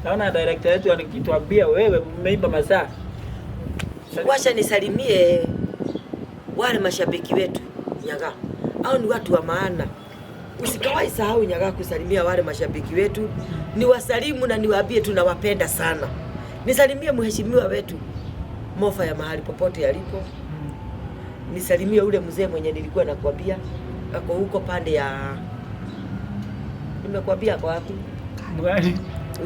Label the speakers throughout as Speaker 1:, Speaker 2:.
Speaker 1: Naona director wetu anakituambia wewe mmeimba masaa.
Speaker 2: Wacha nisalimie wale mashabiki wetu Nyaga, au ni watu wa maana. Usikawahi sahau Nyaga kusalimia wale mashabiki wetu, niwasalimu na niwaambie tunawapenda sana. Nisalimie mheshimiwa wetu Mofa ya mahali popote alipo. Nisalimie ule mzee mwenye nilikuwa nakwambia ako huko pande ya, nimekuambia ako wapi?
Speaker 1: Mgani?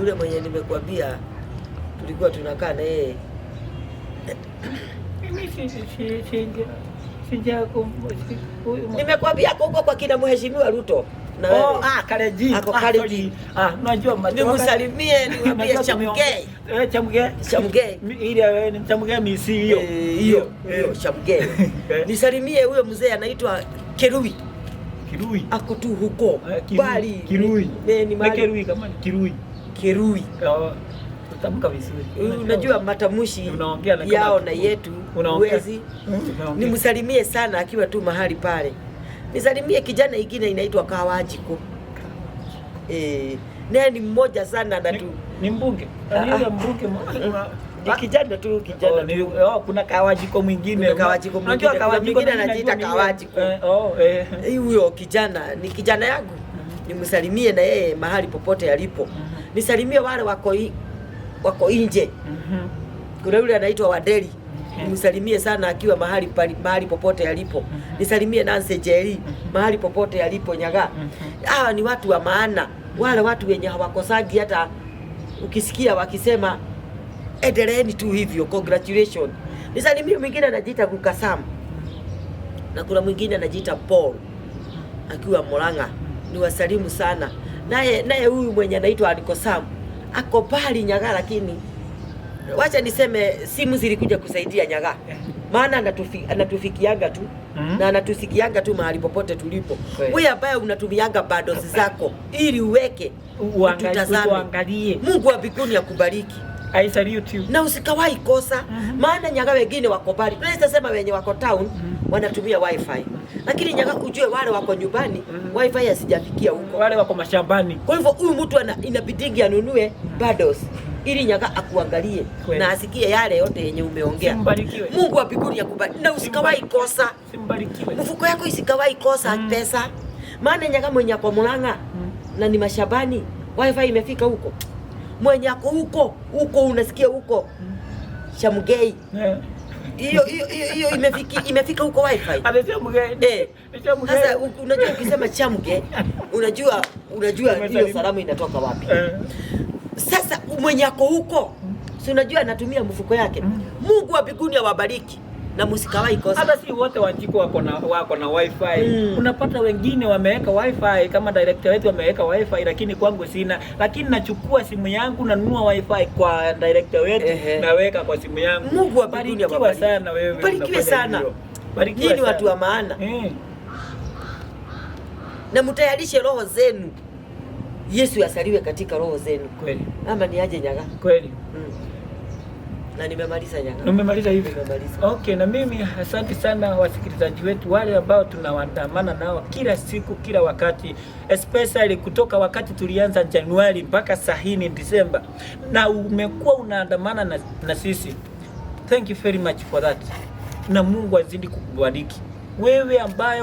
Speaker 2: Ule mwenye nimekuambia tulikuwa tunakaa na yeye.
Speaker 1: Mimi sija
Speaker 2: Nimekuambia ako huko kwa kina mheshimiwa Ruto na wewe.
Speaker 1: Oh, ah, Kalenjin.
Speaker 2: Ako
Speaker 1: Ah,
Speaker 2: Kalenjin.
Speaker 1: sorry. Ah, unajua
Speaker 2: Nimsalimie niwaambie
Speaker 1: Unajua
Speaker 2: Chamgei.
Speaker 1: Eh, Chamgei.
Speaker 2: Chamgei.
Speaker 1: Ile ni Chamgei misi hiyo.
Speaker 2: Eh, hiyo hiyo Chamgei.
Speaker 1: Eh.
Speaker 2: Nisalimie huyo mzee anaitwa Kerui.
Speaker 1: Kirui.
Speaker 2: Ako tu huko
Speaker 1: Eh, Kirui.
Speaker 2: bali
Speaker 1: Kirui.
Speaker 2: ni
Speaker 1: Ni
Speaker 2: mahali
Speaker 1: Kirui kama ni Kirui.
Speaker 2: Kerui.
Speaker 1: Oh, utamka vizuri.
Speaker 2: Unajua matamushi
Speaker 1: Unaongea na kama-
Speaker 2: yao na yetu
Speaker 1: Unaongea.
Speaker 2: huwezi.
Speaker 1: Unaongea.
Speaker 2: Nimsalimie sana akiwa tu mahali pale. Nisalimie kijana ingine inaitwa Kawajiko. Eh, naye ni mmoja sana na tu
Speaker 1: Ni mbunge.
Speaker 2: Ah,
Speaker 1: Ni yule
Speaker 2: ah.
Speaker 1: mbunge.
Speaker 2: Ni kijana tu kijana
Speaker 1: Oh,
Speaker 2: tu.
Speaker 1: oh, kuna Kawajiko mwingine.
Speaker 2: Kuna Kawajiko
Speaker 1: Unajua
Speaker 2: mwingine, kuna
Speaker 1: Kawajiko
Speaker 2: mwingine
Speaker 1: mimi
Speaker 2: anajiita
Speaker 1: najua ni yule.
Speaker 2: Kawajiko.
Speaker 1: Eh, oh, eh.
Speaker 2: Eh, huyo kijana ni kijana yangu, nimsalimie na yeye mahali popote alipo. Nisalimie wale wako nje. Kuna yule anaitwa Wadeli, nimsalimie sana akiwa mahali mahali popote alipo. Nisalimie Nancy Jerry mahali popote alipo Nyaga. Hawa ni watu wa maana, wale watu wenye hawakosagi hata ukisikia wakisema endeleeni tu hivyo, congratulations. Nisalimie mwingine anajiita Gukasam na kuna mwingine anajiita Paul akiwa Murang'a, niwasalimu sana. Naye huyu mwenye anaitwa Anikosam ako pali Nyaga, lakini wacha niseme simu zilikuja kusaidia Nyaga, maana anatufikianga tu na anatusikianga tu mahali popote tulipo.
Speaker 1: Kweli.
Speaker 2: Wewe ambaye unatumianga bundles zako ili uweke ututazame,
Speaker 1: Uangalie.
Speaker 2: Mungu wa mbinguni akubariki
Speaker 1: I salute you.
Speaker 2: na usikawahi kosa, maana Nyaga wengine wako mbali, tunaweza sema wenye wako town wanatumia wifi, lakini Nyaga ujue wale wako nyumbani wifi hasijafikia huko.
Speaker 1: Wale wako mashambani.
Speaker 2: Kwa hivyo huyu mtu inabidingi anunue bundles ili Nyaga akuangalie
Speaker 1: Kweli.
Speaker 2: na asikie yale yote yenye umeongea.
Speaker 1: Simbarikiwe.
Speaker 2: Mungu wa mbinguni akubariki na usikawahi kosa,
Speaker 1: Simbarikiwe.
Speaker 2: mfuko yako isikawahi kosa pesa, maana Nyaga mwenye ako Murang'a na ni mashabani, wifi imefika huko, mwenye ako huko huko unasikia huko Shamgei
Speaker 1: Eh.
Speaker 2: hiyo hiyo hiyo hiyo imefika huko wifi.
Speaker 1: Ate Chamgei.
Speaker 2: Eh.
Speaker 1: Ni Chamgei.
Speaker 2: Sasa unajua ukisema Chamge unajua hiyo
Speaker 1: Umesalimu.
Speaker 2: salamu inatoka wapi?
Speaker 1: Eh.
Speaker 2: Sasa mwenye ako huko si unajua anatumia mfuko yake. Mungu wa mbinguni awabariki na msikawahi kosa.
Speaker 1: Hata si wote Wanjiko wako na wifi. Unapata wengine wameweka wifi kama director wetu ameweka wifi, lakini kwangu sina. Lakini nachukua simu yangu nanunua wifi kwa director wetu naweka kwa simu yangu.
Speaker 2: Mungu wa mbinguni
Speaker 1: Barikiwa
Speaker 2: awabariki.
Speaker 1: sana wewe.
Speaker 2: Barikiwe
Speaker 1: unafanya
Speaker 2: sana.
Speaker 1: hivyo. Barikiwa
Speaker 2: Nyinyi ni
Speaker 1: sana.
Speaker 2: watu wa maana na mtayarishe roho zenu, Yesu asaliwe katika roho zenu.
Speaker 1: Kweli.
Speaker 2: Ama ni aje Nyaga?
Speaker 1: Kweli.
Speaker 2: Na nimemaliza Nyaga.
Speaker 1: Umemaliza hivi?
Speaker 2: Nimemaliza.
Speaker 1: Okay, na mimi asante sana wasikilizaji wetu wale ambao tunaandamana nao kila siku kila wakati, especially kutoka wakati tulianza Januari mpaka saa hii ni Disemba, na umekuwa unaandamana na sisi. Thank you very much for that, na Mungu azidi kukubariki wewe ambaye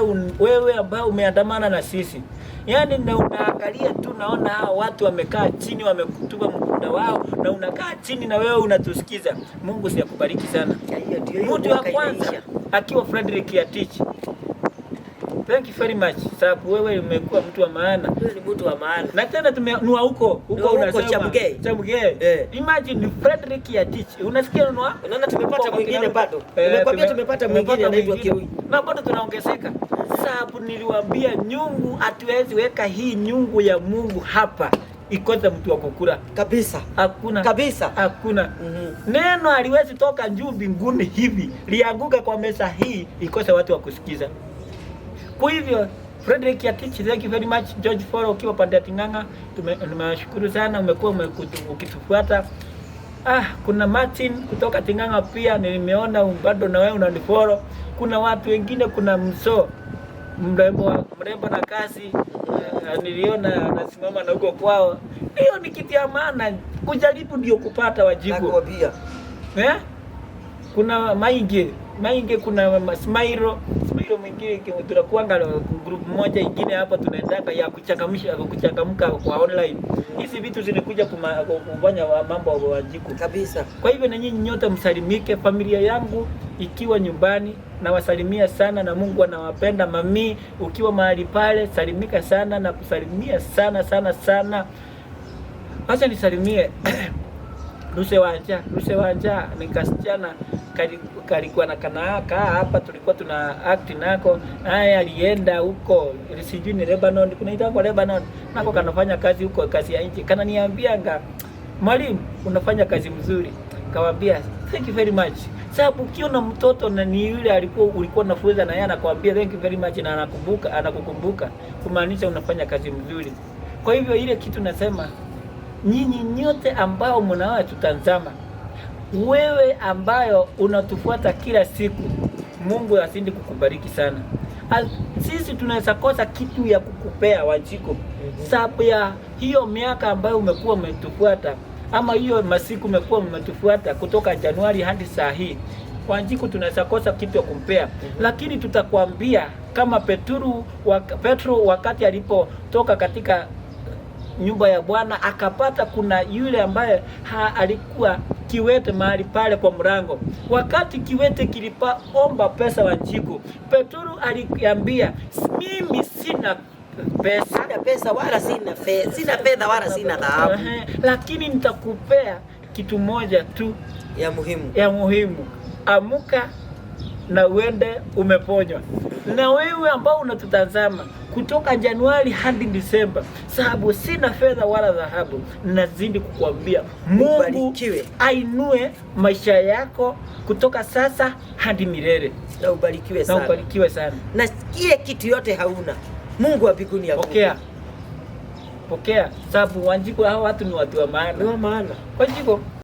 Speaker 1: umeandamana na sisi, yaani na unaangalia tu, naona hawa watu wamekaa chini, wamekutupa mkunda wao, na unakaa chini na wewe unatusikiza. Mungu si akubariki sana.
Speaker 2: Ya, hiyo ndio hiyo
Speaker 1: Mtu wa
Speaker 2: mwaka
Speaker 1: kwanza
Speaker 2: inaisha.
Speaker 1: akiwa Frederick Yatich. Thank you very much. Sababu wewe umekuwa mtu wa maana.
Speaker 2: Huyo ni mtu wa maana.
Speaker 1: Na tena tumenua huko huko
Speaker 2: Ni wa huko
Speaker 1: unasema
Speaker 2: Chamgei.
Speaker 1: Chamgei.
Speaker 2: Eh.
Speaker 1: Imagine Frederick Yatich. Unasikia unua?
Speaker 2: Unaona tumepata
Speaker 1: Huko
Speaker 2: mwingine
Speaker 1: kwa
Speaker 2: bado.
Speaker 1: Eh,
Speaker 2: Nimekwambia tumepata mwingine anaitwa
Speaker 1: mwingine.
Speaker 2: Kirui.
Speaker 1: Na bado tunaongezeka. Sababu niliwaambia nyungu hatuwezi weka hii nyungu ya Mungu hapa ikose mtu wa kukula.
Speaker 2: Kabisa.
Speaker 1: Hakuna.
Speaker 2: Kabisa.
Speaker 1: Hakuna. Neno haliwezi toka juu mbinguni hivi lianguka kwa meza hii ikose watu wa kusikiza. Kwa hivyo Frederick Yatich, thank you very much. George Foro ukiwa pande ya Ting'ang'a, nimewashukuru sana, umekuwa ukitufuata. Ah, kuna Martin kutoka Ting'ang'a pia nimeona bado na wewe unanifollow. Kuna watu wengine, kuna Mso mrembo, mrembo na kazi Niliona anasimama na huko kwao. Hiyo ni kitu ya maana, kujaribu ndio kupata, Wanjiku.
Speaker 2: Nakwambia.
Speaker 1: Eh? Kuna Mainge, Mainge, kuna Smairo, Smairo mwingine tunakuanga group moja ingine hapa tunaendanga ya kuchangamsha kuchangamka kwa online. Hizi vitu zinakuja kufanya mambo wa Wanjiku.
Speaker 2: Kabisa.
Speaker 1: Kwa hivyo na nyinyi nyote msalimike, familia yangu ikiwa nyumbani nawasalimia sana, na Mungu anawapenda. Mami ukiwa mahali pale salimika sana na kusalimia sana sana sana. Wacha nisalimie Ruse Wanja, Ruse Wanja ni kasichana kalikuwa na kana hapa, tulikuwa tuna act nako, naye alienda huko sijui ni Lebanon, kunaita kwa Lebanon, nako kanafanya kazi huko, kazi ya nje. Kananiambianga, mwalimu, unafanya kazi mzuri. Kawambia thank you very much. Sababu ukiona mtoto na ni yule alikuwa ulikuwa unafunza na yeye anakuambia thank you very much na anakumbuka, anakukumbuka, kumaanisha unafanya kazi mzuri. Kwa hivyo ile kitu nasema, nyinyi nyote ambao mnawa tutazama, wewe ambayo unatufuata kila siku, Mungu azidi kukubariki sana. Sisi tunaweza kosa kitu ya kukupea, Wanjiku, sababu ya hiyo miaka ambayo umekuwa umetufuata ama hiyo masiku umekuwa umetufuata kutoka Januari hadi saa hii. Wanjiku, tunaweza kosa kitu ya kumpea, lakini tutakwambia kama Petro wakati alipotoka katika nyumba ya Bwana akapata kuna yule ambaye alikuwa kiwete mahali pale kwa mlango. Wakati kiwete kilipaomba pesa Wanjiku, Petro aliambia, mimi sina pesa,
Speaker 2: Sina pesa wala sina fedha, sina fedha wala sina dhahabu.
Speaker 1: Lakini nitakupea kitu moja tu
Speaker 2: ya muhimu.
Speaker 1: Ya muhimu. Amuka na uende, umeponywa. Na wewe ambao unatutazama kutoka Januari hadi Disemba, sababu sina fedha wala dhahabu, nazidi kukuambia Mungu
Speaker 2: Ubarikiwe.
Speaker 1: Ainue maisha yako kutoka sasa hadi milele.
Speaker 2: Na ubarikiwe
Speaker 1: Na
Speaker 2: sana.
Speaker 1: ubarikiwe sana.
Speaker 2: Na kile kitu yote hauna, Mungu wa mbinguni akupe.
Speaker 1: Pokea, pokea, sababu Wanjiku, hao watu ni watu wa maana.
Speaker 2: Ni wa maana.
Speaker 1: Wanjiku.